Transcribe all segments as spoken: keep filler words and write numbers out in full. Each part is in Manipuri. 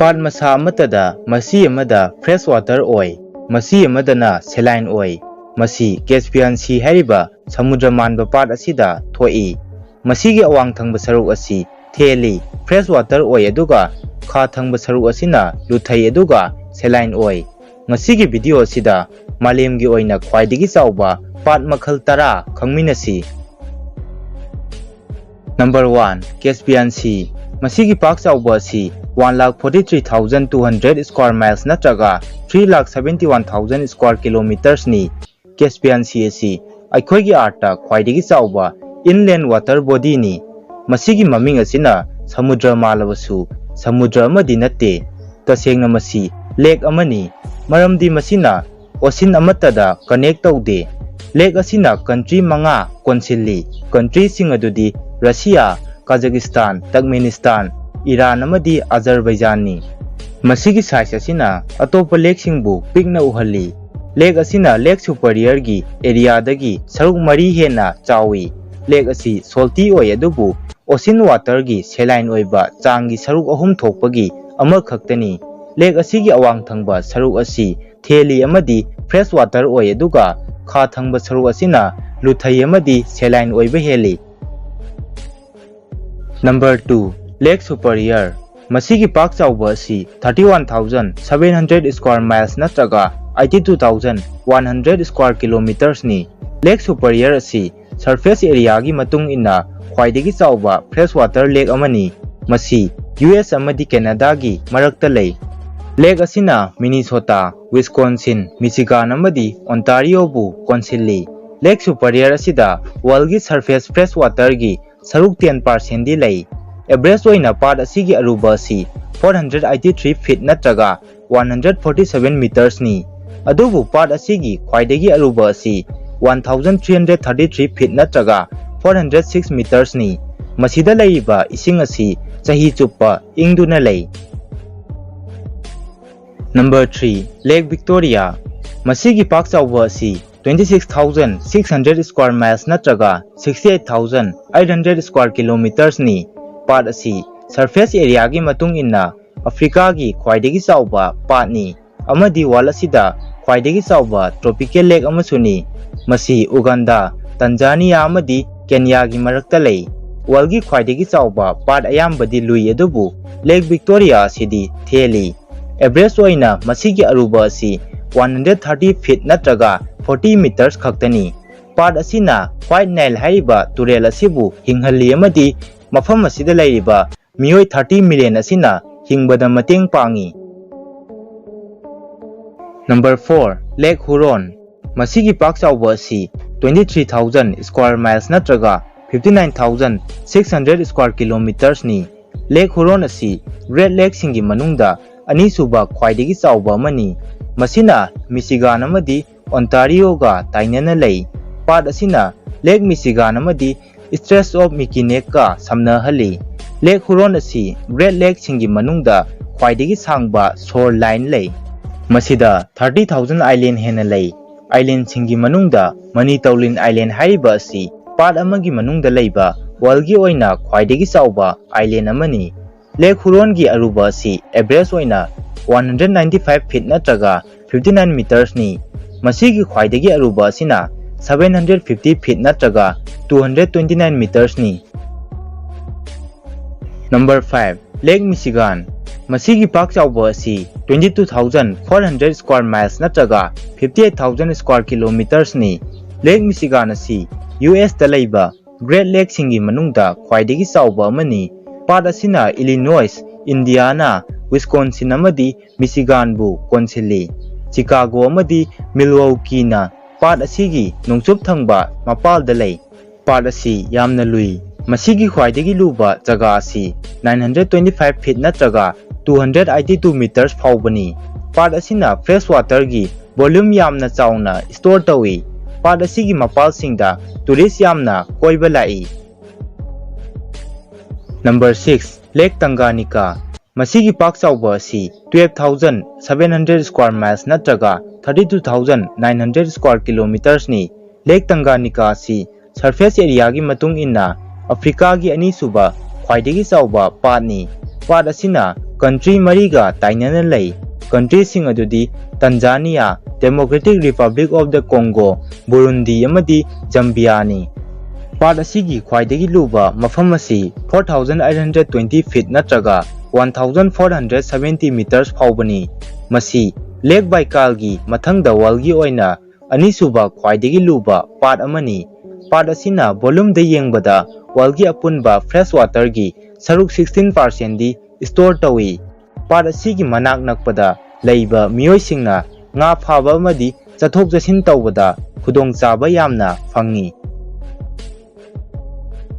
ꯄꯥꯠ ꯃꯁꯥ ꯑꯃꯠꯇꯗ ꯃꯁꯤ ꯑꯃꯗ fresh water ꯑꯣꯏ, ꯃꯁꯤ ꯑꯃꯗꯅ saline ꯑꯣꯏ꯫ ꯃꯁꯤ Caspian Sea ꯍꯥꯏꯔꯤꯕ ꯁꯃꯨꯗ꯭ꯔ ꯃꯥꯟꯕ ꯄꯥꯠ ꯑꯁꯤꯗ ꯊꯣꯛꯏ꯫ ꯃꯁꯤꯒꯤ ꯑꯋꯥꯡ ꯊꯪꯕ ꯁꯔꯨꯛ ꯑꯁꯤ ꯊꯦꯜꯂꯤ, fresh water ꯑꯣꯏ, ꯑꯗꯨꯒ ꯈꯥ ꯊꯪꯕ ꯁꯔꯨꯛ ꯑꯁꯤꯅ ꯂꯨꯊꯩ ꯑꯗꯨꯒ saline ꯑꯣꯏ꯫ ꯉꯁꯤꯒꯤ video ꯑꯁꯤꯗ ꯃꯥꯂꯦꯝꯒꯤ ꯑꯣꯏꯅ ꯈ꯭ꯋꯥꯏꯗꯒꯤ ꯆꯥꯎꯕ ꯄꯥꯠ ꯃꯈꯜ ꯇꯔꯥ ꯈꯪꯃꯤꯟꯅꯁꯤ꯫ Number one, Caspian Sea꯫ ꯃꯁꯤꯒꯤ ꯄꯥꯛ ꯆꯥꯎꯕ ꯑꯁꯤ one lakh forty three thousand two hundred square miles ꯅꯠꯇ꯭ꯔꯒ three lakh seventy one thousand square kilometers ꯅꯤ꯫ Caspian Sea ꯑꯁꯤ ꯑꯩꯈꯣꯏꯒꯤ earth ꯇ ꯈ꯭ꯋꯥꯏꯗꯒꯤ ꯆꯥꯎꯕ inland water body ꯅꯤ꯫ ꯃꯁꯤꯒꯤ ꯃꯃꯤꯡ ꯑꯁꯤꯅ ꯁꯃꯨꯗ꯭ꯔ ꯃꯥꯜꯂꯕꯁꯨ ꯁꯃꯨꯗ꯭ꯔ ꯑꯃꯗꯤ ꯅꯠꯇꯦ꯫ ꯇꯁꯦꯡꯅ ꯃꯁꯤ lake ꯑꯃꯅꯤ, ꯃꯔꯝꯗꯤ ꯃꯁꯤꯅ ocean ꯑꯃꯠꯇꯗ connect ꯇꯧꯗꯦ꯫ Lake ꯑꯁꯤꯅ country ꯃꯉꯥ ꯀꯣꯟꯁꯤꯜꯂꯤ꯫ Country ꯁꯤꯡ ꯑꯗꯨꯗꯤ Russia, Kazakhstan, Turkmenistan, Iran ꯑꯃꯗꯤ Azerbaijan ꯅꯤ꯫ ꯃꯁꯤꯒꯤ size ꯑꯁꯤꯅ ꯑꯇꯣꯞꯄ lake ꯁꯤꯡꯕꯨ ꯄꯤꯛꯅ ꯎꯍꯜꯂꯤ꯫ Lake ꯑꯁꯤꯅ Lake Superior ꯒꯤ area ꯗꯒꯤ ꯁꯔꯨꯛ ꯃꯔꯤ ꯍꯦꯟꯅ ꯆꯥꯎꯏ꯫ Lake ꯑꯁꯤ salty ꯑꯣꯏ, ꯑꯗꯨꯕꯨ ocean water ꯒꯤ saline ꯑꯣꯏꯕ ꯆꯥꯡꯒꯤ ꯁꯔꯨꯛ ꯑꯍꯨꯝ ꯊꯣꯛꯄꯒꯤ ꯑꯃꯈꯛꯇꯅꯤ꯫ Lake ꯑꯁꯤꯒꯤ ꯑꯋꯥꯡ ꯊꯪꯕ ꯁꯔꯨꯛ ꯑꯁꯤ ꯊꯦꯜꯂꯤ ꯑꯃꯗꯤ fresh water ꯑꯣꯏ, ꯑꯗꯨꯒ ꯈꯥ ꯊꯪꯕ ꯁꯔꯨꯛ ꯑꯁꯤꯅ ꯂꯨꯊꯩ ꯑꯃꯗꯤ saline ꯑꯣꯏꯕ ꯍꯦꯜꯂꯤ꯫ Number two, Lake Superior꯫ ꯃꯁꯤꯒꯤ ꯄꯥꯛ ꯆꯥꯎꯕ ꯑꯁꯤ thirty one thousand seven hundred square miles ꯅꯠꯇ꯭ꯔꯒ eighty two thousand one hundred square kilometers ꯅꯤ꯫ Lake Superior ꯑꯁꯤ surface area ꯒꯤ ꯃꯇꯨꯡ ꯏꯟꯅ ꯈ꯭ꯋꯥꯏꯗꯒꯤ ꯆꯥꯎꯕ fresh water lake ꯑꯃꯅꯤ꯫ ꯃꯁꯤ U S ꯑꯃꯗꯤ Canada ꯒꯤ ꯃꯔꯛꯇ ꯂꯩ꯫ Lake ꯑꯁꯤꯅ Minnesota, Wisconsin, Michigan ꯑꯃꯗꯤ Ontario ꯕꯨ ꯀꯣꯟꯁꯤꯜꯂꯤ꯫ Lake Superior ꯑꯁꯤꯗ world ꯒꯤ surface fresh water ꯒꯤ ꯁꯔꯨꯛ ten percent ꯗꯤ ꯂꯩ꯫ Average ꯑꯣꯏꯅ ꯄꯥꯠ ꯑꯁꯤꯒꯤ ꯑꯔꯨꯕ ꯑꯁꯤ four hundred eighty three feet ꯅꯠꯇ꯭ꯔꯒ one hundred forty seven meters ꯅꯤ꯫ ꯑꯗꯨꯕꯨ ꯄꯥꯠ ꯑꯁꯤꯒꯤ ꯈ꯭ꯋꯥꯏꯗꯒꯤ ꯑꯔꯨꯕ ꯑꯁꯤ one thousand three hundred thirty three feet ꯅꯠꯇ꯭ꯔꯒ four hundred six meters ꯅꯤ꯫ ꯃꯁꯤꯗ ꯂꯩꯔꯤꯕ ꯏꯁꯤꯡ ꯑꯁꯤ ꯆꯍꯤ ꯆꯨꯞꯄ ꯏꯪꯗꯨꯅ ꯂꯩ꯫ Number three, Lake Victoria꯫ ꯃꯁꯤꯒꯤ ꯄꯥꯛ ꯆꯥꯎꯕ ꯑꯁꯤ twenty six thousand six hundred square miles ꯅꯠꯇ꯭ꯔꯒ sixty eight thousand eight hundred square kilometers ꯅꯤ꯫ ꯄꯥꯠ ꯑꯁꯤ surface area ꯒꯤ ꯃꯇꯨꯡ ꯏꯟꯅ ꯑꯐ꯭ꯔꯤꯀꯥꯒꯤ ꯈ꯭ꯋꯥꯏꯗꯒꯤ ꯆꯥꯎꯕ ꯄꯥꯠꯅꯤ ꯑꯃꯗꯤ ꯋꯥꯔꯜ ꯑꯁꯤꯗ ꯈ꯭ꯋꯥꯏꯗꯒꯤ ꯆꯥꯎꯕ ꯇ꯭ꯔꯣꯄꯤꯀꯦꯜ ꯂꯦꯛ ꯑꯃꯁꯨꯅꯤ꯫ ꯃꯁꯤ ꯎꯒꯥꯟꯗꯥ, ꯇꯟꯖꯥꯅꯤꯌꯥ ꯑꯃꯗꯤ ꯀꯦꯟꯌꯥꯒꯤ ꯃꯔꯛꯇ ꯂꯩ꯫ ꯋꯥꯔꯜꯒꯤ ꯈ꯭ꯋꯥꯏꯗꯒꯤ ꯆꯥꯎꯕ ꯄꯥꯠ ꯑꯌꯥꯝꯕꯗꯤ ꯂꯨꯏ, ꯑꯗꯨꯕꯨ ꯂꯦꯛ ꯚꯤꯛꯇꯣꯔꯤꯌꯥ ꯑꯁꯤꯗꯤ ꯊꯦꯜꯂꯤ꯫ ꯑꯦꯚꯔꯦꯖ ꯑꯣꯏꯅ ꯃꯁꯤꯒꯤ ꯑꯔꯨꯕ ꯑꯁꯤ ꯋꯥꯟ ꯍꯟꯗ꯭ꯔꯦꯠ ꯊꯥꯔꯇꯤ ꯐꯤꯠ ꯅꯠꯇ꯭ꯔꯒ ꯐꯣꯔꯇꯤ ꯃꯤꯇꯔꯁ ꯈꯛꯇꯅꯤ꯫ ꯄꯥꯠ ꯑꯁꯤꯅ ꯋꯥꯏꯠ ꯅꯥꯏꯜ ꯍꯥꯏꯔꯤꯕ ꯇꯨꯔꯦꯜ ꯑꯁꯤꯕꯨ ꯍꯤꯡꯍꯜꯂꯤ ꯑꯃꯗꯤ ꯃꯐꯝ ꯑꯁꯤꯗ ꯂꯩꯔꯤꯕ ꯃꯤꯑꯣꯏ ꯊꯥꯔꯇꯤ ꯃꯤꯂꯤꯌꯟ ꯑꯁꯤꯅ ꯍꯤꯡꯕꯗ ꯃꯇꯦꯡ ꯄꯥꯡꯉꯤ꯫ Number four, Lake Huron. ꯃꯁꯤꯒꯤ ꯄꯥꯛ ꯆꯥꯎꯕ ꯑꯁꯤ twenty three thousand square miles ꯅꯠꯇ꯭ꯔꯒ fifty nine thousand six hundred square ꯀꯤꯂꯣꯃꯤꯇꯔꯁꯅꯤ꯫ ꯂꯦꯛ ꯍꯨꯔꯣꯟ ꯑꯁꯤ ꯒ꯭ꯔꯦꯠ ꯂꯦꯛꯁꯤꯡꯒꯤ ꯃꯅꯨꯡꯗ ꯑꯅꯤꯁꯨꯕ ꯈ꯭ꯋꯥꯏꯗꯒꯤ ꯆꯥꯎꯕ ꯑꯃꯅꯤ꯫ ꯃꯁꯤꯅ ꯃꯤꯆꯤꯒꯥꯟ ꯑꯃꯗꯤ ꯑꯣꯟꯇꯥꯔꯤꯑꯣꯒ ꯇꯥꯏꯅꯅ ꯂꯩ꯫ ꯄꯥꯠ ꯑꯁꯤꯅ ꯂꯦꯛ ꯃꯤꯆꯤꯒꯥꯟ ꯑꯃꯗꯤ ꯏꯁꯇ꯭ꯔꯦꯠꯁ ꯑꯣꯐ ꯃꯤꯀꯤꯅꯦꯛꯀ ꯁꯝꯅꯍꯜꯂꯤ꯫ ꯂꯦꯛ ꯍꯨꯔꯣꯟ ꯑꯁꯤ ꯒ꯭ꯔꯦꯠ ꯂꯦꯛꯁꯤꯡꯒꯤ ꯃꯅꯨꯡꯗ ꯈ꯭ꯋꯥꯏꯗꯒꯤ ꯁꯥꯡꯕ ꯁꯣꯔ ꯂꯥꯏꯟ ꯂꯩ꯫ ꯃꯁꯤꯗ ꯊꯥꯔꯇꯤ ꯊꯥꯎꯖꯟ ꯑꯥꯏꯂꯦꯟ ꯍꯦꯟꯅ ꯂꯩ꯫ ꯑꯥꯏꯂꯦꯟꯁꯤꯡꯒꯤ ꯃꯅꯨꯡꯗ ꯃꯅꯤꯇꯧꯂꯤꯟ ꯑꯥꯏꯂꯦꯟ ꯍꯥꯏꯔꯤꯕ ꯑꯁꯤ ꯄꯥꯠ ꯑꯃꯒꯤ ꯃꯅꯨꯡꯗ ꯂꯩꯕ ꯋꯥꯔꯜꯒꯤ ꯑꯣꯏꯅ ꯈ꯭ꯋꯥꯏꯗꯒꯤ ꯆꯥꯎꯕ ꯑꯥꯏꯂꯦꯟ ꯑꯃꯅꯤ꯫ ꯂꯦꯛ ꯍꯨꯔꯣꯟꯒꯤ ꯑꯔꯨꯕ ꯑꯁꯤ ꯑꯦꯚꯔꯦꯖ ꯑꯣꯏꯅ one hundred ninety five feet ꯅꯠꯇ꯭ꯔꯒ ꯐꯤꯐꯇꯤ ꯅꯥꯏꯟ ꯃꯤꯇꯔꯁꯅꯤ꯫ ꯃꯁꯤꯒꯤ ꯈ꯭ꯋꯥꯏꯗꯒꯤ ꯑꯔꯨꯕ ꯑꯁꯤꯅ ꯁꯚꯦꯟ ꯍꯟꯗ꯭ꯔꯦꯠ ꯐꯤꯐꯇꯤ ꯐꯤꯠ ꯅꯠꯇ꯭ꯔꯒ ꯇꯨ ꯍꯟꯗ꯭ꯔꯦꯠ ꯇ꯭ꯋꯦꯟꯇꯤ ꯅꯥꯏꯟ ꯃꯤꯇꯔꯁꯅꯤ꯫ Number five, Lake Michigan. ꯃꯁꯤꯒꯤ ꯄꯥꯛ ꯆꯥꯎꯕ ꯑꯁꯤ twenty two thousand four hundred square miles ꯅꯠꯇ꯭ꯔꯒ ꯐꯤꯐꯇꯤ ꯑꯩꯠ ꯊꯥꯎꯖꯟ ꯁ꯭ꯀ꯭ꯋꯥꯔ ꯀꯤꯂꯣꯃꯤꯇꯔꯁꯅꯤ꯫ ꯂꯦꯛ ꯃꯤꯆꯤꯒꯥꯟ ꯑꯁꯤ ꯌꯨ ꯑꯦꯁꯇ ꯂꯩꯕ ꯒ꯭ꯔꯦꯠ ꯂꯦꯛꯁꯤꯡꯒꯤ ꯃꯅꯨꯡꯗ ꯈ꯭ꯋꯥꯏꯗꯒꯤ ꯆꯥꯎꯕ ꯑꯃꯅꯤ꯫ ꯄꯥꯠ ꯑꯁꯤꯅ ꯏꯂꯤꯅꯣꯏꯁ, ꯏꯟꯗꯤꯌꯥꯅꯥ, ꯋꯤꯁꯀꯣꯟꯁꯤꯟ ꯑꯃꯗꯤ ꯃꯤꯆꯤꯒꯥꯟꯕꯨ ꯀꯣꯟꯁꯤꯜꯂꯤ꯫ ꯆꯤꯀꯥꯒꯣ ꯑꯃꯗꯤ ꯃꯤꯜꯋꯣꯀꯤꯅ ꯄꯥꯠ ꯑꯁꯤꯒꯤ ꯅꯣꯡꯆꯨꯞ ꯊꯪꯕ ꯃꯄꯥꯜꯗ ꯂꯩ꯫ ꯄꯥꯠ ꯑꯁꯤ ꯌꯥꯝꯅ ꯂꯨꯏ꯫ ꯃꯁꯤꯒꯤ ꯈ꯭ꯋꯥꯏꯗꯒꯤ ꯂꯨꯕ ꯖꯒꯥ ꯑꯁꯤ nine hundred twenty five feet ꯅꯠꯇ꯭ꯔꯒ two hundred eighty two meters ꯐꯥꯎꯕꯅꯤ꯫ ꯄꯥꯠ ꯑꯁꯤꯅ ꯐ꯭ꯔꯦꯁ ꯋꯥꯇꯔꯒꯤ ꯚꯣꯂ꯭ꯌꯨꯝ ꯌꯥꯝꯅ ꯆꯥꯎꯅ ꯁ꯭ꯇꯣꯔ ꯇꯧꯏ꯫ ꯄꯥꯠ ꯑꯁꯤꯒꯤ ꯃꯄꯥꯜꯁꯤꯡꯗ ꯇꯨꯔꯤꯁ ꯌꯥꯝꯅ ꯀꯣꯏꯕ ꯂꯥꯛꯏ꯫ Number six, Lake Tanganyika. ꯃꯁꯤꯒꯤ ꯄꯥꯛ ꯆꯥꯎꯕ ꯑꯁꯤ twelve thousand seven hundred square miles ꯅꯠꯇ꯭ꯔꯒ thirty two thousand nine hundred square ꯀꯤꯂꯣꯃꯤꯇꯔꯁꯅꯤ꯫ ꯂꯦꯛ ꯇꯪꯒꯥꯅꯤꯀꯥ ꯑꯁꯤ ꯁꯔꯐꯦꯁ ꯑꯦꯔꯤꯌꯥꯒꯤ ꯃꯇꯨꯡ ꯏꯟꯅ ꯑꯐ꯭ꯔꯤꯀꯥꯒꯤ ꯑꯅꯤꯁꯨꯕ ꯈ꯭ꯋꯥꯏꯗꯒꯤ ꯆꯥꯎꯕ ꯄꯥꯠꯅꯤ꯫ ꯄꯥꯠ ꯑꯁꯤꯅ ꯀꯟꯇ꯭ꯔꯤ ꯃꯔꯤꯒ ꯇꯥꯏꯅꯅ ꯂꯩ꯫ ꯀꯟꯇ꯭ꯔꯤꯁꯤꯡ ꯑꯗꯨꯗꯤ Tanzania, Democratic Republic of the Congo, Burundi ꯑꯃꯗꯤ ꯖꯝꯕꯤꯌꯥꯅꯤ꯫ ꯄꯥꯠ ꯑꯁꯤꯒꯤ ꯈ꯭ꯋꯥꯏꯗꯒꯤ ꯂꯨꯕ ꯃꯐꯝ ꯑꯁꯤ four thousand eight hundred twenty feet ꯅꯠꯇ꯭ꯔꯒ one thousand four hundred seventy meters ꯐꯥꯎꯕꯅꯤ꯫ ꯃꯁꯤ ꯂꯦꯛ ꯕꯥꯏꯀꯥꯜꯒꯤ ꯃꯊꯪꯗ ꯋꯥꯔꯜꯒꯤ ꯑꯣꯏꯅ ꯑꯅꯤꯁꯨꯕ ꯈ꯭ꯋꯥꯏꯗꯒꯤ ꯂꯨꯕ ꯄꯥꯠ ꯑꯃꯅꯤ꯫ ꯄꯥꯠ ꯑꯁꯤꯅ ꯚꯣꯂꯨꯝꯗ ꯌꯦꯡꯕꯗ ꯋꯥꯔꯜꯒꯤ ꯑꯄꯨꯟꯕ ꯐ꯭ꯔꯦꯁ ꯋꯥꯇꯔꯒꯤ ꯁꯔꯨꯛ sixteen percent ꯗꯤ ꯁ꯭ꯇꯣꯔ ꯇꯧꯏ꯫ ꯄꯥꯠ ꯑꯁꯤꯒꯤ ꯃꯅꯥꯛ ꯅꯛꯄꯗ ꯂꯩꯕ ꯃꯤꯑꯣꯏꯁꯤꯡꯅ ꯉꯥ ꯐꯥꯕ ꯑꯃꯗꯤ ꯆꯠꯊꯣꯛ ꯆꯠꯁꯤꯟ ꯇꯧꯕꯗ ꯈꯨꯗꯣꯡꯆꯥꯕ ꯌꯥꯝꯅ ꯐꯪꯏ꯫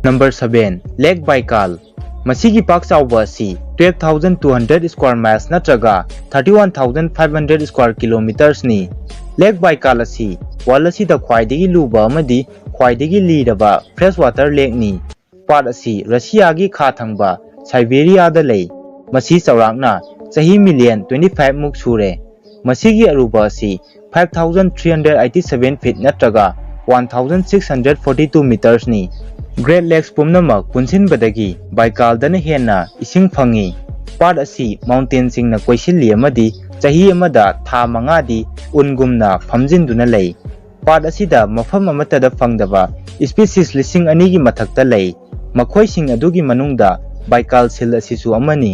ꯅꯝꯕꯔ ꯁꯚꯦꯟ, ꯂꯦꯛ ꯕꯥꯏꯀꯥꯜ꯫ ꯃꯁꯤꯒꯤ ꯄꯥꯛ ꯆꯥꯎꯕ ꯑꯁꯤ twelve thousand two hundred square miles ꯅꯠꯇ꯭ꯔꯒ thirty one thousand five hundred square kilometers ꯅꯤ꯫ ꯂꯦꯛ ꯕꯥꯏꯀꯥꯜ ꯑꯁꯤ ꯋꯥꯔꯜ ꯑꯁꯤꯗ ꯈ꯭ꯋꯥꯏꯗꯒꯤ ꯂꯨꯕ ꯑꯃꯗꯤ ꯈ꯭ꯋꯥꯏꯗꯒꯤ ꯂꯤꯔꯕ ꯐ꯭ꯔꯦꯁ ꯋꯥꯇꯔ ꯂꯦꯛꯅꯤ꯫ ꯄꯥꯠ ꯑꯁꯤ ꯔꯁꯤꯌꯥꯒꯤ ꯈꯥ ꯊꯪꯕ ꯁꯥꯏꯕꯦꯔꯤꯌꯥꯗ ꯂꯩ꯫ ꯃꯁꯤ ꯆꯥꯎꯔꯥꯛꯅ ꯆꯍꯤ million twenty five ꯃꯨꯛ ꯁꯨꯔꯦ꯫ ꯃꯁꯤꯒꯤ ꯑꯔꯨꯕ ꯑꯁꯤ five thousand three hundred eighty seven feet ꯅꯠꯇ꯭ꯔꯒ one thousand six hundred forty two meters ꯅꯤ꯫ Great Lakes ꯄꯨꯝꯅꯃꯛ ꯄꯨꯟꯁꯤꯟꯕꯗꯒꯤ ꯕꯥꯏꯀꯥꯜꯗꯅ ꯍꯦꯟꯅ ꯏꯁꯤꯡ ꯐꯪꯏ꯫ ꯄꯥꯠ ꯑꯁꯤ ꯃꯥꯎꯟꯇꯦꯟꯁꯤꯡꯅ ꯀꯣꯏꯁꯤꯜꯂꯤ ꯑꯃꯗꯤ ꯆꯍꯤ ꯑꯃꯗ ꯊꯥ ꯃꯉꯥꯗꯤ ꯎꯟꯒꯨꯝꯅ ꯐꯝꯖꯤꯟꯗꯨꯅ ꯂꯩ꯫ ꯄꯥꯠ ꯑꯁꯤꯗ ꯃꯐꯝ ꯑꯃꯠꯇꯗ ꯐꯪꯗꯕ species ꯂꯤꯁꯤꯡ ꯑꯅꯤꯒꯤ ꯃꯊꯛꯇ ꯂꯩ꯫ ꯃꯈꯣꯏꯁꯤꯡ ꯑꯗꯨꯒꯤ ꯃꯅꯨꯡꯗ ꯕꯥꯏꯀꯥꯜ ꯁꯤꯜ ꯑꯁꯤꯁꯨ ꯑꯃꯅꯤ꯫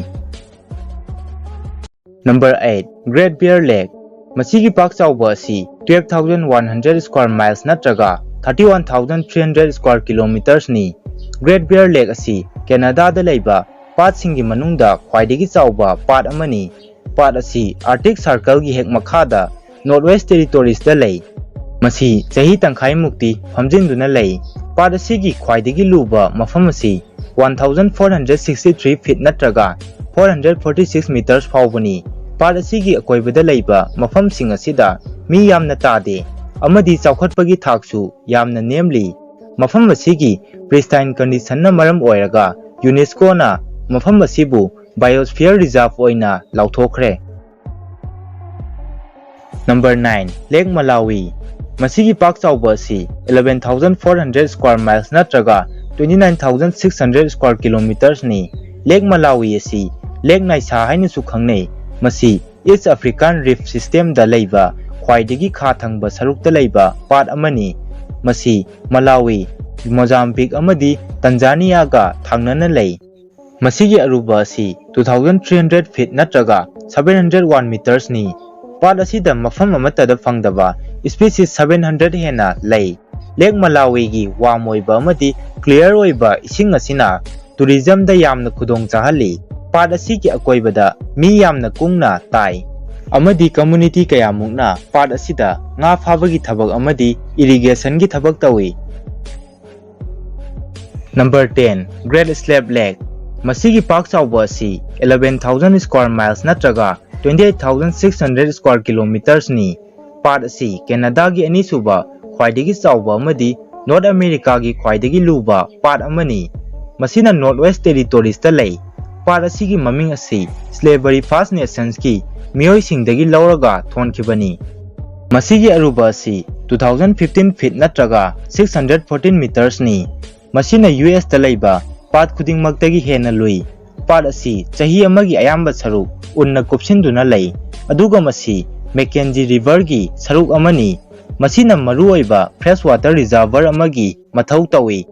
Number eight, Great Bear Lake꯫ ꯃꯁꯤꯒꯤ ꯄꯥꯛ ꯆꯥꯎꯕ ꯑꯁꯤ twelve thousand one hundred square miles ꯅꯠꯇ꯭ꯔꯒ thirty one thousand three hundred square kilometers ꯅꯤ꯫ Great Bear Lake ꯑꯁꯤ ꯀꯦꯅꯥꯗꯥꯗ ꯂꯩꯕ ꯄꯥꯠꯁꯤꯡꯒꯤ ꯃꯅꯨꯡꯗ ꯈ꯭ꯋꯥꯏꯗꯒꯤ ꯆꯥꯎꯕ ꯄꯥꯠ ꯑꯃꯅꯤ꯫ ꯄꯥꯠ ꯑꯁꯤ Arctic Circle ꯒꯤ ꯍꯦꯛ ꯃꯈꯥꯗ Northwest Territories ꯇ ꯂꯩ꯫ ꯃꯁꯤ ꯆꯍꯤ ꯇꯪꯈꯥꯏꯃꯨꯛꯇꯤ ꯐꯝꯖꯤꯟꯗꯨꯅ ꯂꯩ꯫ ꯄꯥꯠ ꯑꯁꯤꯒꯤ ꯈ꯭ꯋꯥꯏꯗꯒꯤ ꯂꯨꯕ ꯃꯐꯝ ꯑꯁꯤ one thousand four hundred sixty three feet ꯅꯠꯇ꯭ꯔꯒ four hundred forty six meters ꯐꯥꯎꯕꯅꯤ꯫ ꯄꯥꯠ ꯑꯁꯤꯒꯤ ꯑꯀꯣꯏꯕꯗ ꯂꯩꯕ ꯃꯐꯝꯁꯤꯡ ꯑꯁꯤꯗ ꯃꯤ ꯌꯥꯝꯅ ꯇꯥꯗꯦ ꯑꯃꯗꯤ ꯆꯥꯎꯈꯠꯄꯒꯤ ꯊꯥꯛꯁꯨ ꯌꯥꯝꯅ ꯅꯦꯝꯂꯤ꯫ ꯃꯐꯝ ꯑꯁꯤꯒꯤ pristine condition ꯅ ꯃꯔꯝ ꯑꯣꯏꯔꯒ UNESCO ꯅ ꯃꯐꯝ ꯑꯁꯤꯕꯨ Biosphere Reserve ꯑꯣꯏꯅ ꯂꯥꯎꯊꯣꯛꯈ꯭ꯔꯦ꯫ ꯅꯝꯕꯔ ꯅꯥꯏꯟ, ꯂꯦꯛ ꯃꯂꯥꯋꯤ꯫ ꯃꯁꯤꯒꯤ ꯄꯥꯛ ꯆꯥꯎꯕ ꯑꯁꯤ eleven thousand four hundred square miles ꯅꯠꯇ꯭ꯔꯒ twenty nine thousand six hundred square kilometers ꯅꯤ꯫ ꯂꯦꯛ ꯃꯂꯥꯋꯤ ꯑꯁꯤ Lake Nyasa ꯍꯥꯏꯅꯁꯨ ꯈꯪꯅꯩ꯫ ꯃꯁꯤ East African Rift Systemꯗ ꯂꯩꯕ ꯈ꯭ꯋꯥꯏꯗꯒꯤ ꯈꯥ ꯊꯪꯕ ꯁꯔꯨꯛꯇ ꯂꯩꯕ ꯄꯥꯠ ꯑꯃꯅꯤ꯫ ꯃꯁꯤ ꯃꯂꯥꯋꯤ, ꯃꯣꯖꯥꯝꯕꯤꯛ ꯑꯃꯗꯤ ꯇꯟꯖꯥꯅꯤꯌꯥꯒ ꯊꯪꯅꯅ ꯂꯩ꯫ ꯃꯁꯤꯒꯤ ꯑꯔꯨꯕ ꯑꯁꯤ two thousand three hundred feet ꯅꯠꯇ꯭ꯔꯒ seven hundred one metersꯅꯤ꯫ ꯄꯥꯠ ꯑꯁꯤꯗ ꯃꯐꯝ ꯑꯃꯠꯇꯗ ꯐꯪꯗꯕ species seven hundred ꯍꯦꯟꯅ ꯂꯩ꯫ Lake ꯃꯂꯥꯋꯤꯒꯤ warm ꯑꯣꯏꯕ ꯑꯃꯗꯤ clear ꯑꯣꯏꯕ ꯏꯁꯤꯡ ꯑꯁꯤꯅ tourismꯗ ꯌꯥꯝꯅ ꯈꯨꯗꯣꯡ ꯆꯥꯍꯜꯂꯤ꯫ ꯄꯥꯠ ꯑꯁꯤꯒꯤ ꯑꯀꯣꯏꯕꯗ ꯃꯤ ꯌꯥꯝꯅ ꯀꯨꯡꯅ ꯇꯥꯏ, ꯑꯃꯗꯤ community ꯀꯌꯥꯃꯨꯛꯅ ꯄꯥꯠ ꯑꯁꯤꯗ ꯉꯥ ꯐꯥꯕꯒꯤ ꯊꯕꯛ ꯑꯃꯗꯤ irrigationꯒꯤ ꯊꯕꯛ ꯇꯧꯏ꯫ Number ten, Great Slave Lake꯫ ꯃꯁꯤꯒꯤ ꯄꯥꯛ ꯆꯥꯎꯕ ꯑꯁꯤ eleven thousand square miles ꯅꯠꯇ꯭ꯔꯒ twenty eight thousand six hundred square kilometersꯅꯤ꯫ ꯄꯥꯠ ꯑꯁꯤ ꯀꯦꯅꯥꯗꯥꯒꯤ ꯑꯅꯤꯁꯨꯕ ꯈ꯭ꯋꯥꯏꯗꯒꯤ ꯆꯥꯎꯕ ꯑꯃꯗꯤ North Americaꯒꯤ ꯈ꯭ꯋꯥꯏꯗꯒꯤ ꯂꯨꯕ ꯄꯥꯠ ꯑꯃꯅꯤ꯫ ꯃꯁꯤꯅ Northwest Territoriesꯇ ꯂꯩ꯫ ꯄꯥꯠ ꯑꯁꯤꯒꯤ ꯃꯃꯤꯡ ꯑꯁꯤ Slavery First Nationsꯀꯤ ꯃꯤꯑꯣꯏꯁꯤꯡꯗꯒꯤ ꯂꯧꯔꯒ ꯊꯣꯟꯈꯤꯕꯅꯤ꯫ ꯃꯁꯤꯒꯤ ꯑꯔꯨꯕ ꯑꯁꯤ two thousand fifteen feet ꯅꯠꯇ꯭ꯔꯒ six hundred fourteen metersꯅꯤ꯫ ꯃꯁꯤꯅ USꯇ ꯂꯩꯕ ꯄꯥꯠ ꯈꯨꯗꯤꯡꯃꯛꯇꯒꯤ ꯍꯦꯟꯅ ꯂꯨꯏ꯫ ꯄꯥꯠ ꯑꯁꯤ ꯆꯍꯤ ꯑꯃꯒꯤ ꯑꯌꯥꯝꯕ ꯁꯔꯨꯛ ꯎꯟꯅ ꯀꯨꯞꯁꯤꯟꯗꯨꯅ ꯂꯩ, ꯑꯗꯨꯒ ꯃꯁꯤ Mackenzie Riverꯒꯤ ꯁꯔꯨꯛ ꯑꯃꯅꯤ꯫ ꯃꯁꯤꯅ ꯃꯔꯨꯑꯣꯏꯕ freshwater reservoir ꯑꯃꯒꯤ ꯃꯊꯧ ꯇꯧꯏ꯫